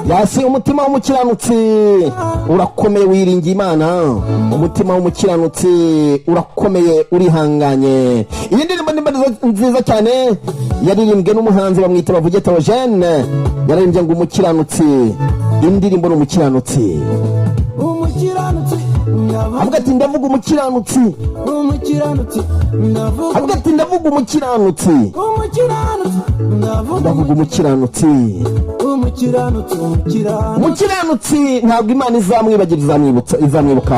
Yasi umutima w'umukiranutsi urakomeye, wiringiye Imana. Umutima w'umukiranutsi urakomeye, urihanganye. Iyi ndirimbo ni nziza cyane, yaririmbwe n'umuhanzi bamwita Bavuge Theogene. Yaririmbye ngo umukiranutsi, indirimbo ni umukiranutsi. Umukiranutsi ndavuga. Avuga ati: "Ndavuga umukiranutsi." Umukiranutsi ndavuga. Avuga ati: "Ndavuga umukiranutsi." Umukiranutsi ndavuga. Ndavuga umukiranutsi. Umukiranutsi, umukiranutsi. Umukiranutsi ntabwo Imana izamwibagira, izamwibutsa, izamwibuka.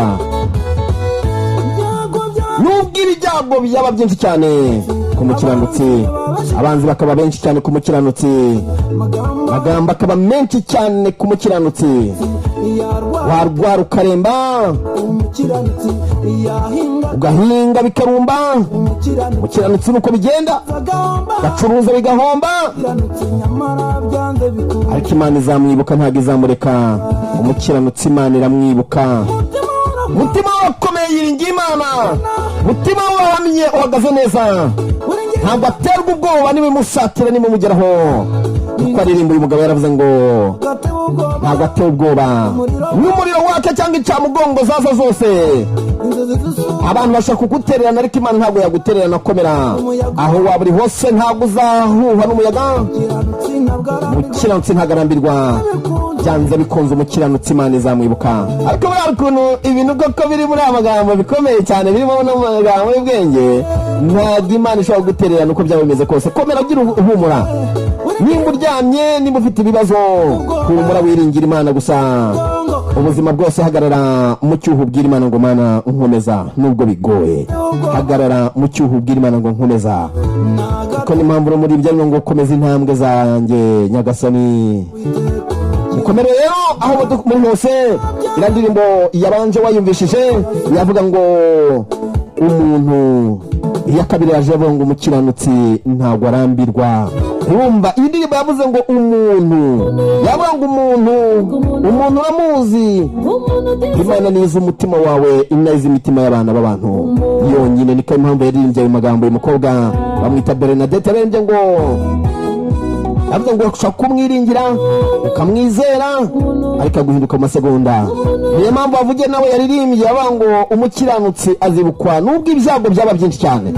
Ibyago bya Nubwo ibyago byaba byinshi cyane ku mukiranutsi, abanzi bakaba benshi cyane ku mukiranutsi, magambo amagambo akaba menshi cyane ku mukiranutsi, yarwara, warwara ukaremba, umukiranutsi yahinga, ugahinga bikarumba, umukiranutsi umukiranutsi nuko bigenda, agahomba, gacuruza bigahomba, umukiranutsi nyamara byanze bikunda, ariko Imana izamwibuka, ntabwo izamureka. Umukiranutsi Imana iramwibuka. Umutima Umutima we urakomeye, yiringiye Imana. Umutima we urahamye, uhagaze neza, ntabwo aterwa ubwoba n'ibimusatira, n'ibimugeraho. Niko aririmba. Uyu mugabo yaravuze ngo ntabwo atewe ubwoba n'umuriro waka cyangwa incamugongo zaza zose. Abantu bashaka kugutererana, ariko Imana ntabwo yagutererana. Komera, aho waba uri hose ntabwo uzahuhwa n'umuyaga. Umukiranutsi ntabwo arambirwa, byanze bikunze umukiranutsi Imana izamwibuka. Ariko buriya ukuntu ibintu koko biri muri aya magambo bikomeye cyane, birimo n'amagambo y'ubwenge, ntabwo Imana ishobora gutererana uko byaba bimeze kose. Komera, ugira uhumura. Nimba uryamye, nimba ufite ibibazo, humura, wiringira Imana gusa ubuzima bwose. Hagarara mu cyuho, ubwira Imana ngo: "Mana, nkomeza nubwo bigoye." Hagarara mu cyuho, ubwira Imana ngo: "Nkomeza." Kuko ni impamvu no muri ibyo ngo: "Komeza intambwe zanjye, Nyagasani." Mukomere rero aho muri hose. Iriya ndirimbo yabanje wayumvishije yavuga ngo umuntu, iya kabiri yaje avuga ngo umukiranutsi ntabwo arambirwa. Urumva iyi ndirimbo yavuze ngo umuntu, yavuga ngo umuntu, umuntu uramuzi. Imana niza umutima wawe, inayiza imitima y'abana b'abantu yonyine. Niko impamvu yaririmbye ayo magambo. Uyu mukobwa bamwita Bernadette, yaririmbye ngo, yavuze ngo ushobora kumwiringira, ukamwizera, ariko aguhinduka mu masegonda. Niyo mpamvu bavuge nawe yaririmbye avuga ngo umukiranutsi azibukwa nubwo ibyago byaba byinshi cyane.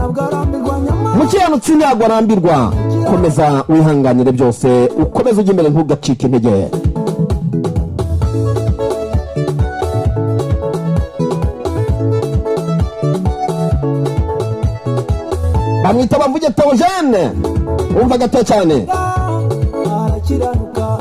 Umukiranutsi ntabwo arambirwa. Komeza wihanganire byose, ukomeze ujye imbere, ntugacike intege. Bamwita Bavuge Theogene, wumva gato cyane. Arakiranuka,